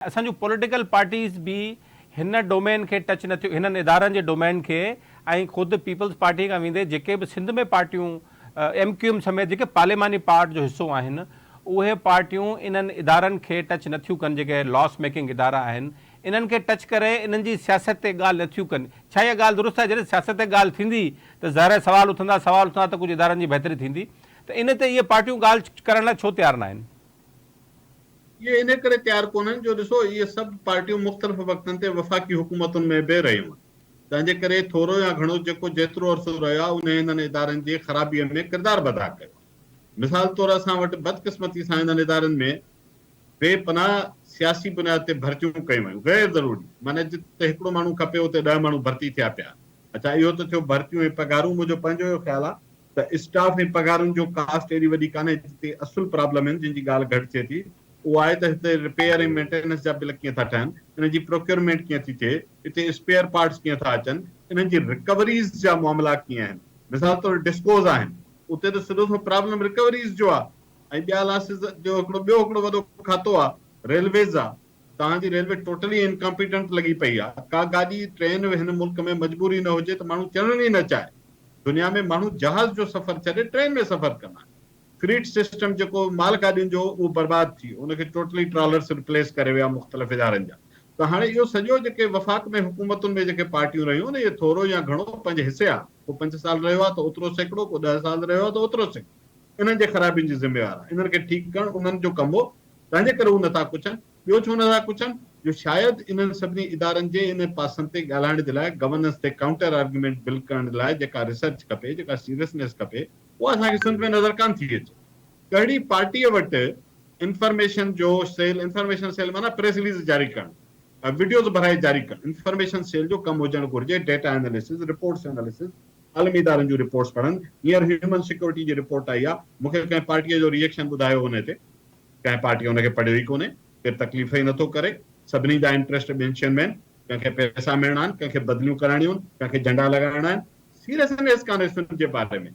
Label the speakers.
Speaker 1: اسان جون political parties به هن ڊومين کي ٽچ نه ٿيون هنن ادارن جي ڊومين کي ۽ خود پيپلز پارٽي کان ويندي جيڪي به سنڌ ۾ پارٽيون ايم ڪيو ايم سميت جيڪي پارلياماني پارٽ جو حصو آهن اهي پارٽيون انهن ادارن کي ٽچ نه ٿيون ڪن جيڪي لاس ميڪنگ ادارا آهن انهن کي ٽچ ڪري انهن جي سياست تي ڳالهه نه ٿيون ڪن ڇا اها ڳالهه درست آهي جڏهن سياست تي ڳالهه ٿيندي ته ظاهر آهي سوال اٿندا سوال اٿندا ته ڪجهه ادارن جي بهتري ٿيندي ته ان تي اهي پارٽيون ڳالهه ڪرڻ لاء ڇو تيار ناهن؟
Speaker 2: اهي انهي ڪري تيار ڪونهن جو ڏسو اهي سڀ پارٽيون مختلف وقتن تي وفاقي حڪومتن ۾ به رهيون آهن تنهن جي ڪري ٿورو يا گهڻو جيڪو جيترو عرصو رهيو آهي انهي انهن ادارن جي خرابيء ۾ ڪردار به ادا ڪيو آهي مثال طور اسان وٽ بدقسمتي سان انهن ادارن ۾ بي پناهه سياسي بنياد تي ڀرتيون ڪيون ويون غير ضروري معنيٰ جتي هڪڙو ماڻهو کپي اتي ڏهه ماڻهو ڀرتي ٿيا پيا اڇا اهو ته ٿيو ڀرتيون ۽ پگهارون منهنجو پنهنجو اهو خيال آهي ته اسٽاف ۽ پگهارن جو ڪاسٽ ايڏي وڏي ڪانهي جتي اصل پرابلم آهن جن جي ڳالهه گهٽ ٿئي ٿي اهو آهي ته هتي رپيئر ۽ مينٽيننس جا بل ڪيئن ٿا ٺهن انهن جي پروڪيورمينٽ ڪيئن ٿي ٿئي اتي اسپيئر پارٽس ڪيئن ٿا اچن انهن جي رڪوريز جا معاملا ڪيئن آهن مثال طور ڊسڪوز آهن اتي ته سڌو سنئون پرابلم رڪوريز جو آهي ۽ ٻيا لاسز جو هڪڙو ٻيو هڪڙو وڏو کاتو آهي ريلويز آهي توهان جي ريلوي ٽوٽلي انڪمپيٽنٽ لڳي پئي آ. ڪا گاڏي، ٽرين هن ملڪ ۾ مجبوري نه هجي ته ماڻهو چڙهڻ ئي نه چاهي. دنيا ۾ ماڻهو جهاز جو سفر ڇڏي ٽرين ۾ سفر ڪندا آهن. فريٽ سسٽم جيڪو مال گاڏين جو هو اهو برباد ٿي ويو. ان کي ٽوٽلي ٽرالرس رپليس ڪري ويا مختلف ادارن جا. ته هاڻي اهو سڄو جيڪي وفاق ۾ حڪومتن ۾ جيڪي پارٽيون رهيون اهي ٿورو يا گهڻو پنهنجي حصي آ. ڪو پنج سال رهيو آ ته اوترو سيڪڙو، ڪو ڏهه سال رهيو آ ته اوترو سيڪڙو. انهن جي خرابين جي ذميوار آ. انهن کي ٺيڪ ڪرڻ انهن جو ڪم هو. تنهن جي ڪري هو نٿا ڪڇن. ٻيو ڇو نٿا ڪڇن جو شايد انهن سڀني ادارن جي انهن پاسن تي ڳالهائڻ جي لاء گورننس تي ڪائونٽر آرگيومينٽ بل ڪرڻ جي لاء جيڪا ريسرچ کپي، جيڪا سيريسنيس کپي، اها اسان کي سنڌ ۾ نظر ڪانه ٿي اچي. ڪهڙي پارٽيء وٽ انفارميشن جو سيل، انفارميشن سيل معنيٰ پريس رليز جاري ڪرڻ، وڊيوز ڀرائي جاري ڪرڻ، انفارميشن سيل جو ڪم هجڻ گهرجي، ڊيٽا ايناليسز، رپورٽس ايناليسز، عالمي ادارن جون رپورٽس پڙهن. هينئر هيومن سيڪيورٽي جي رپورٽ آئي آهي، مون کي ڪنهن پارٽيء جو ري ايڪشن ٻڌايو انهي تي. ڪنهن پارٽي ان کي پڙهيو ئي ڪونهي، ڪير تڪليف ئي نٿو ڪري، سڀني جا انٽريسٽ ٻين شين ۾ آهن، ڪنهن کي پئسا ملڻا آهن، ڪنهن کي بدليون ڪرائڻيون آهن، ڪنهن کي جهنڊا لڳائڻا آهن، سيريسنيس ڪانهي سنڌ جي باري ۾.